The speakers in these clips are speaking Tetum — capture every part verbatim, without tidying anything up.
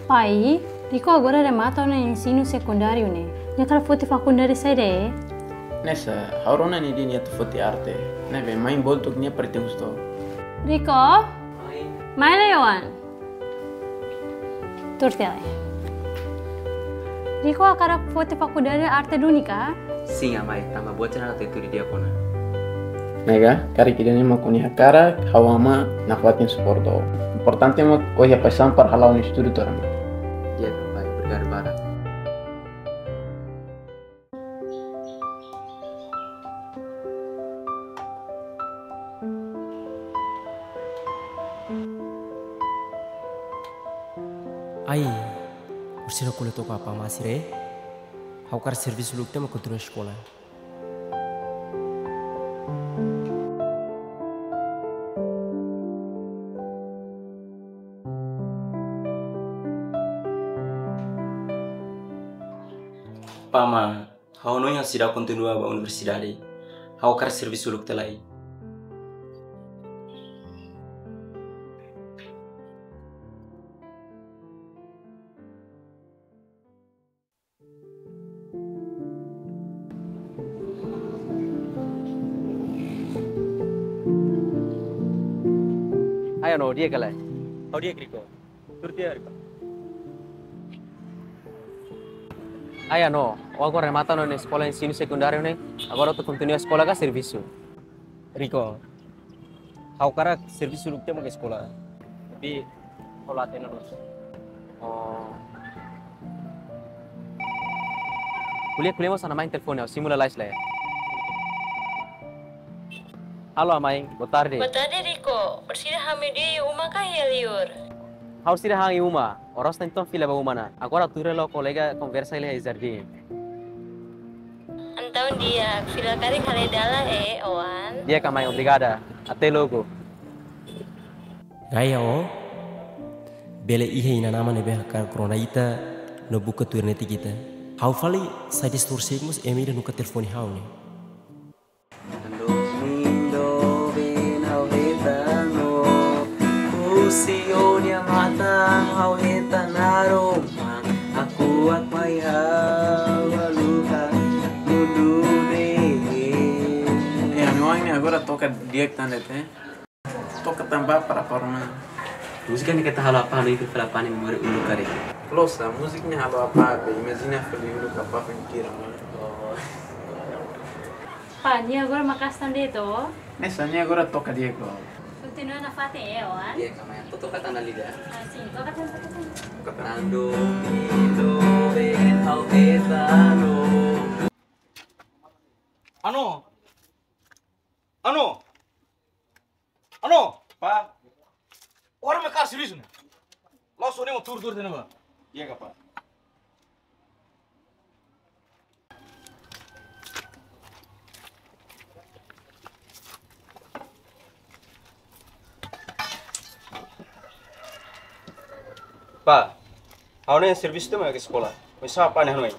Pai, Riko agora remata ona ensinu sekundáriu ne'e. Nia hakarak foti fakuldade saida? Nesa, ha'u rona nia dehan nia atu foti arte. Ne'ebé, mai bolu took nia pretende. Riko? Mai. Mai lai oan. Tuur tiha lai. Riko hakarak foti fakuldade arte duni ka? Sin, amai, tanba buat sira-ne'e atu tuur di'ak ona. Nega, karik ida-ne'e mak ó-nia hakarak, ha'u ama nafatin suporta ó. Importante mak ó iha paixaun para hala'o ó-nia estudu todan. Di'ak, pai, obrigadu barak. Ai, orsida ko'alia took ho apá amá sira. Ha'u hakarak servisu uluk tiha mak kontinua eskola. Apá amá, ha'u hanoin ha'u seidauk kontinua ba universidade. Ha'u hakarak servisu uluk tiha lai. Ai, ó-nia di'ak ka lae? Ha'u di'ak, Riko. Tuur tiha, Riko. Ai, ó agora remata ó-nia eskola ensinu sekundáriu ne'e. Agora ó atu kontinua eskola ka servisu? Riko, ha'u hakarak servisu uluk tiha mak eskola. Tapi ha'u la hatene loos. Oh. Ko'alia, ko'alia mós ona mai telefone, ha'u simu lalais lai. Halo, amá, boa tarde. Boa tarde, Riko. Orsida han ami iha uma ka iha liur? Ha'u orsida han iha uma. Oras ne'e entaun fila ba uma ona. Agora tuur hela ho kolega konversa iha jardín. Entaun di'ak, fila karik haree dala, eh, oan. Di'ak, amá, obrigada. Até logo. Gaia ó, bele iha inan-aman ne'ebé hakarak rona ita no buka tuir netik ita. Ha'u fali sai distorsi mós ema ida nunka telefone ha'u ne'e. Domingo ben ha'u hetan ó, husi ó-nia matan ha'u hetan aroma, hakuak mai ha'u haluha mundu ne'e. Eh, ami-nia oan ne'e agora toka di'ak tan de'it, eh? Toka tanba para para mana? Múzika ne'e keta halo apá, no ikut pela pani memori uluk karik. Loos, múzika ne'e halo apá, be, imajina fali uluk apá pengkira, mano. Oh. Pá, nia agora maka'as tan de'it. Nesa, nia agora toka di'ak. Kontinua nafatin, eh, oan? Di'ak, amá, to'o toka tan dala ida. Ah, sin, toka tan, toka tan. Toka tan. Ando, indo, ben, ha'u hetan ó. Ano? Ano? Ano? Pá. Ó-nia makaas sira ne'e. La'ós ó-nia mós tuur-tuur tiha ona ba. Di'ak ka, pá? Pá, ha'u-nia servisu tiha mak eskola. Oinsá apá nia hanoin?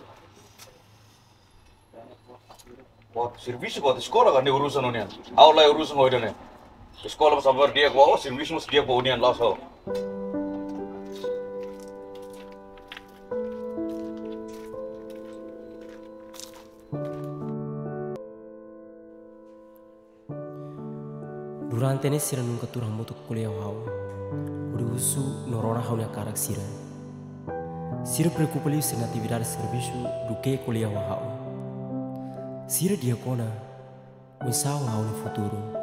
Buat servisu, buat eskola ka ne'e urusan ó-nian. Ha'u la iha urusan ho ida-ne'e. Eskola mós agora di'ak ba ó, servisu mós di'ak ba ó-nian, la'ós ha'u. Durante ne'e sira nunka tuur hamutuk ko'alia ho ha'u, hodi husu no rona ha'u-nia hakarak sira. Sira preokupa liu sira-nia atividade servisu duké ko'alia ho ha'u. Sira di'ak ona, oinsá ha'u-nia futuru.